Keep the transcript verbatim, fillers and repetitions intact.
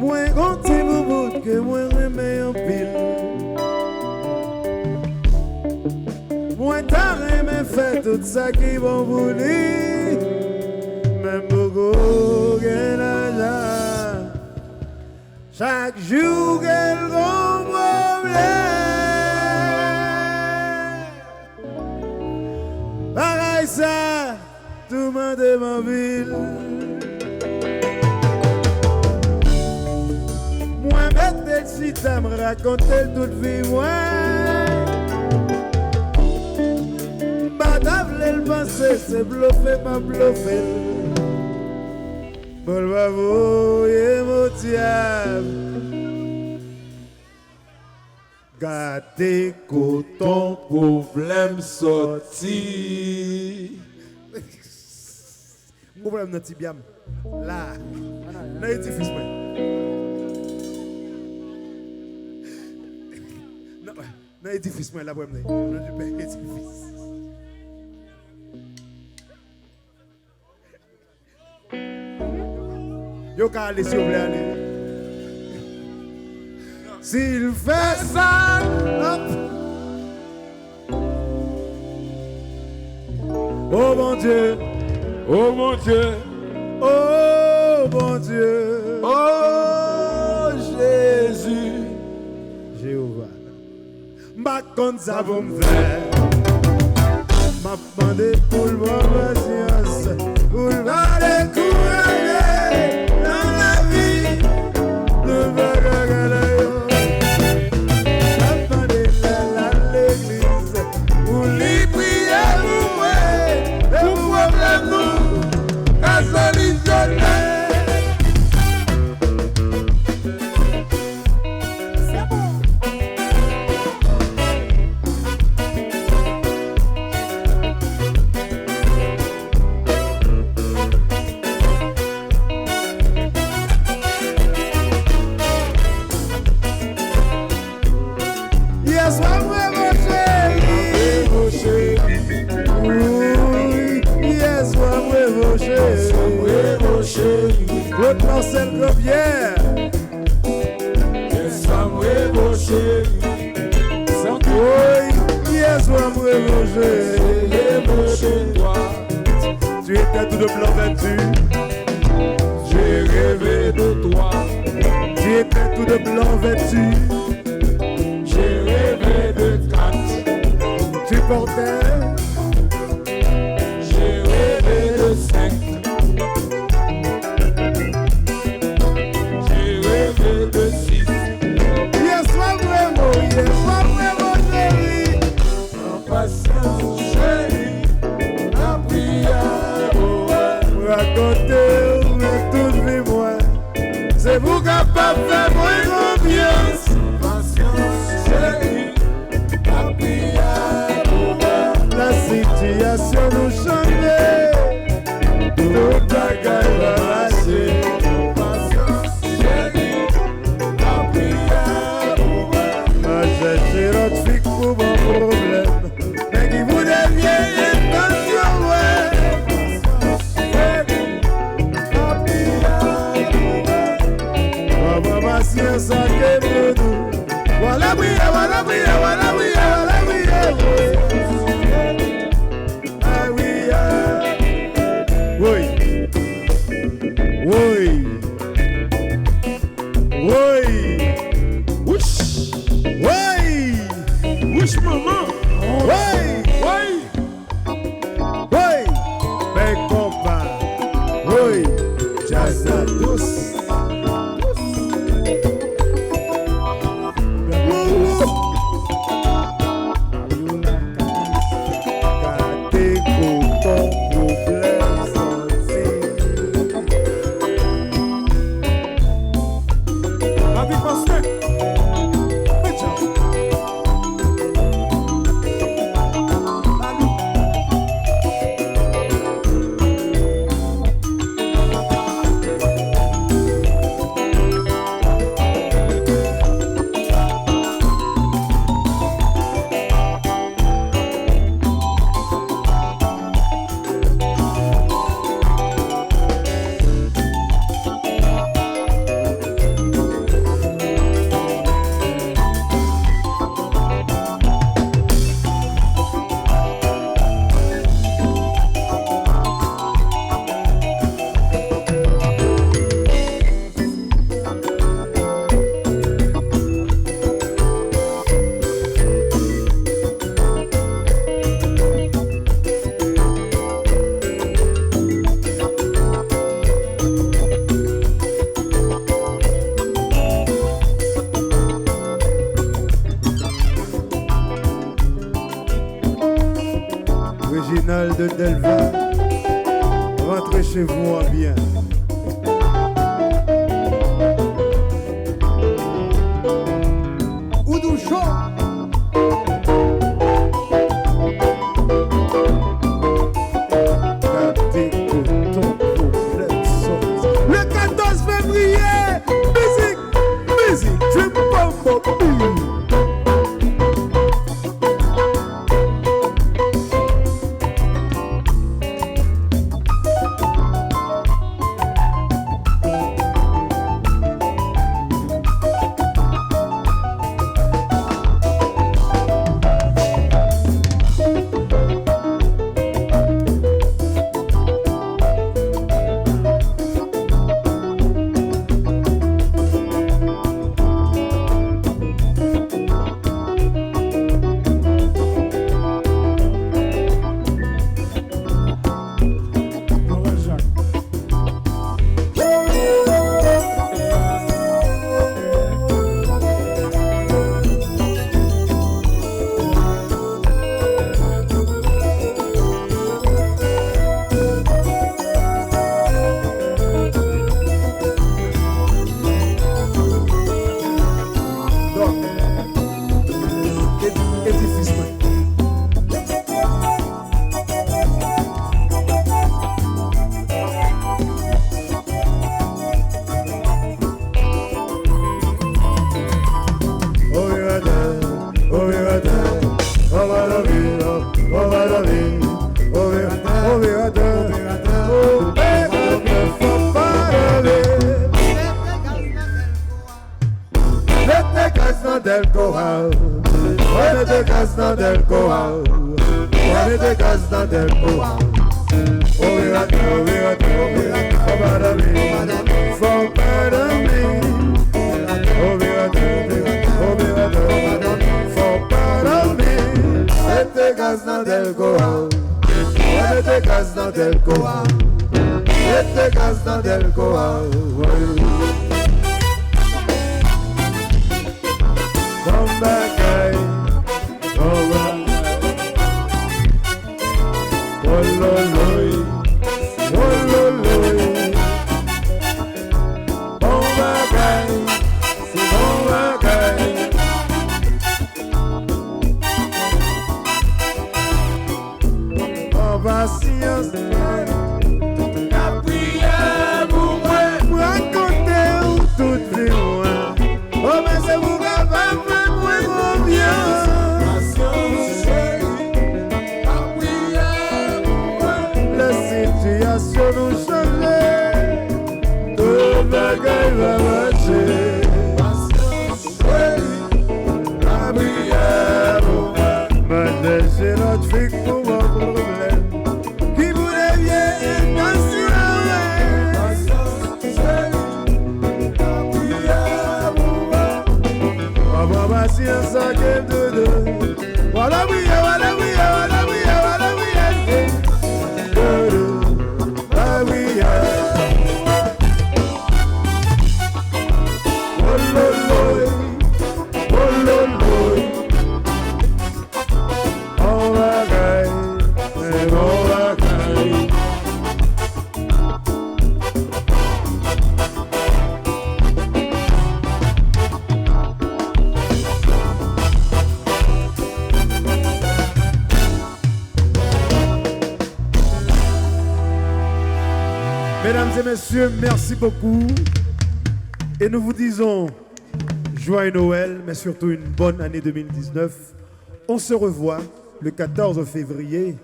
Mwen gon ti boubout ke mwen renmen anpil. Mwen ta renmen fè tout sa ki bon pou li, men m poko gen lajan. Chak jou ke l gon pwoblèm. Bagay sa toumante m anpil. Mwen mete l chita, m rakonte l tout vi mwen. M pa ta vle l panse se blofe m ap blofe l. Bon, l pa voye m o dyab. Gade kote pwoblèm sòti. M gon pwoblèm nan tibya m. La. Nan edifis mwen. Nan, nan edifis mwen la pwoblèm nan. Nan edifis. Yo ka ale si yo vle ale. Si l fè sa, ap. O Bondye, o Bondye, o Bondye, o Jezi, Jewova. M pa konn sa pou m fè. M ap mande pou l pran pasyans, pou l pa dekouraje nan lavi. Nou pa ka gade yo. M ap mande l al legliz, pou li priye pou mwen, e pou pwoblèm nou ka solisyone. Yès, w ap revoche. Wi, yès, w ap revoche. Claude Marcel Grandpierre. Kiyès w ap revoche? Woy, kiyès w ap revoche? Tu étais tout de blanc vêtu. J'ai rêvé de toi. Tu étais tout de blanc vêtu. J'ai rêvé de quatre. Tu portais. J'ai rêvé de cinq. J'ai rêvé de six. Yès, w ap revo, yès, w ap revo, cheri. An pasyans, cheri, lapriyè, o, rakonte w tout vi mwen. Se pou w kapab fè mwen konfyans. Pasyans, cheri, lapriyè pou mwen. La sitiyasyon nou chanje. Tout bagay va mache. Pasyans, cheri, lapriyè pou mwen. Pa chèche lòt fi k pou ban pwoblèm. Men ki pou devye entansyon mwen. Papa pasyans ak doudou. Wala priye, wala priye, wala priye, wala priye. Ah oui, ah. Woy. Woy. Woy. Wouch. Woy. Wouch manman. Woy. Woy. Woy. Bèl konpa. Woy. Djaz la dous. Gade kote pwoblèm sòti. Lavi pastè. Mèt djaz. Lavi. Delva, rentrez chez vous en bien. Ou di w cho. Gade kote w pwoblèm sòti. Le katòz fevriye, mizik, mizik, dream pom pom, boom. Donk, ed-, edifis mwen. Mete gaz nan Dèlko a. Mwen mete gaz nan Dèlko a. Mwen mete gaz nan Dèlko a. Operatè, operatè, operatè, fò w pa dòmi, fò w pa dòmi. Operatè, operatè, fò w pa dòmi, fò w pa dòmi. Mete gaz nan Dèlko a. Mwen mete gaz nan Dèlko a. Mete gaz nan Dèlko a. Bon bagay, bon bagay. Wololoy, wololoy. Bon bagay, se bon bagay. An pasyans, n ap priye pou mwen. M rakonte w tout vi mwen. O, men se pou w kapab fè mwen konfyans. Pasyans, cheri, n ap priye pou mwen. Lè sitiyasyon nou chanje, tout bagay va mache. Pasyans. Cheri, lapriyè pou mwen. Mande se lòt fi k pou ban pwoblèm, ki pou devye entansyon an. Pasyans, cheri, lapriyè pou mwen. Papa pasyans ak doudou. Wala priyè, wala priyè, wala priyè, wala priyè. Doudou, lapriyè. Wololoy, wololoy. Bon bagay, se bon bagay. Mesdames et messieurs, merci beaucoup. Et nous vous disons joyeux Noël, mais surtout une bonne année deux mille dix-neuf. On se revoit le quatorze février.